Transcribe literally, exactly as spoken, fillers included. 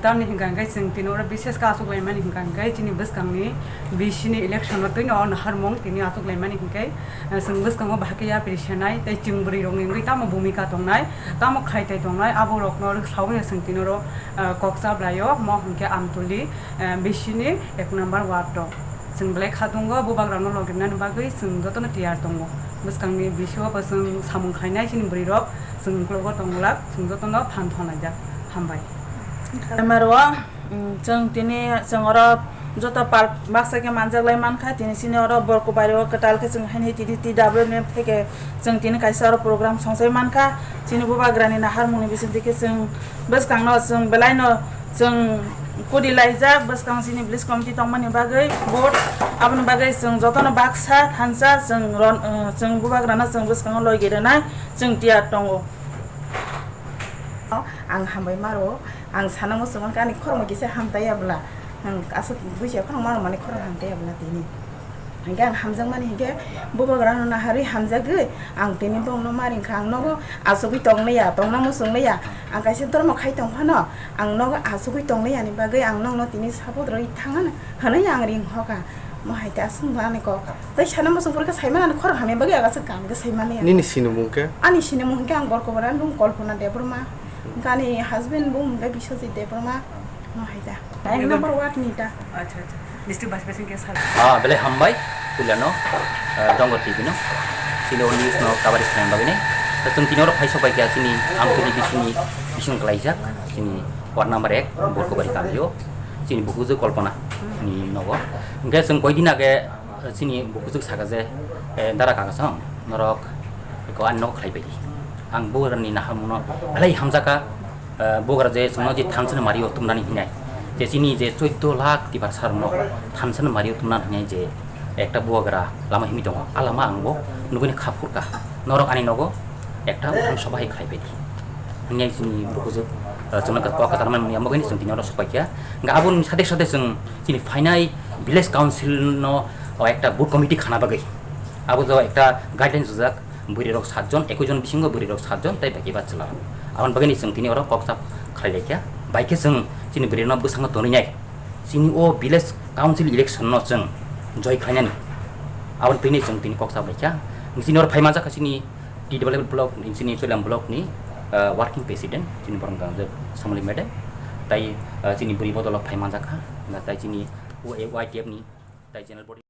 Tamni hwnka hwnkhe chwng tini oro bises khe achuk laimani hwnka hwnkhe chini bwskangni bisini election no twino naharmung tini achuk laimani hwnkhe, eh, chwng bwskango bahai khe yapri senai tei chwng bwrwi rokni wngwi tamo bhumika tongnai, tamo khlai tai tongnai, abo rokno rwksaui no chwng tini oro, eh, kok cha blaio, mo hwnkhe Amtuli, eh, bisini ek number ward o. Chwng belai kha tongo, bubagrano logi rwnani bagwi chwng jotono tiyar tongo. Bwskangni bisio bo chwng samung khlainai chini bwrwirok chwng uklogo tong glak, chwng jotono phan thanglaijak. Hambai. Hambai rw, mm, chwng tini chwng oro joto pal baksa khe manjak lai mankha, tini chini oro Borkobari o kwtal khe chwng haini tini T W M theke chwng tini kaisa oro program songsai mankha. Chini bubagrani naharmungni bisingtwi khe chwng bwskangno chwng belaino chwng kudi laijak bwskang chini village committee tongmani bagwi vote, aboni bagwi chwng jotono baksa thansa chwng ron-, uh, chwng bubagrano chwng bwskango logi rwnai chwng tiyar tongo. Ang hambai maro, ang sana muchung mankha ani khorokma kisa hamtaiya bwla, ang aswk buiya phano maro mani khorok hamtaiya bwla tini. Hingke ang hamjakmani hingke bubagrano naharwi hamjagwi ang tini bongno maringkha, ang nogo achugwi tongliya, tongna muchungliya, ang kaisa dormo khai tongphano ang nogo achugwi tongliyani bagwi ang nokno tini support rwwi thangano hwnwi ang ringkha. Mo hai ta aswk bo ani kok tei sana muchung phuru khe saimani ani khorang hamya bagwi aga se kam khe saimani. Nini sinimung khe? Ani sinimung hingke ang Borkobara nung Kalpana Debbarma, hingke ani husband bo hingke Biswajit Debbarma. Mo hai ta. Ek number ward ni ta. Acha, acha. District vice president ke sir. Ah, belai hambai, puilano, ah, Dongor T V no. Chini o news no coverage khlaina bagwi nai. Ta chwng tini oro phai sok bai kha chini Amtuli bisini bising klaijak, chini ward number ek, Borkobari kamio, chini bukuju Kalpana ni nogo. Hingke chwng koi din age, chini bukuju saka je, eh, dara kaka song, norok ko ani nogo khlai bai. Ang bo rani naharmung no belai hamjaka. Eh, bugra je chwngno je thansa ni mario tumnani hinai, je chini je chwddo lakh tiprasa rokno thansa ni mario tumnani hinai je ekta bugra lama himwi tongo, a lama ang bo nugwini kha phurkha, norok ani nogo ekta gram sabha hai khlai baidi hinai chini bukuju, eh, chwngno kok kwchar mani mungya mugwini chwng tini oro sopaikha. Hwnkhe aboni sade sade chwng chini phainai village council no, o, ekta booth committee khana bagwi abo jo ekta guidelines rijak. Bwrwi rok saat jon, ekoi jon bisingo bwrwi rok saat jon tei baki ba chwla rok. Aboni bagwi ni chwng tini oro kok chap khlai lai kha. Bai khe chwng chini bwrwi rok no bwskango tonwi nai. Chini o village council election no chwng joy khlai nani. Aboni twi ni chwng tini kok chap lai kha. Chini oro phai manjak kha chini T W block ni, chini Choilam block ni, ah, working president, chini borok wngkha Samali madam. Tai, ah, chini bwrwi bodol o phai manjak kha. Tai chini o Y T F ni, tai general body.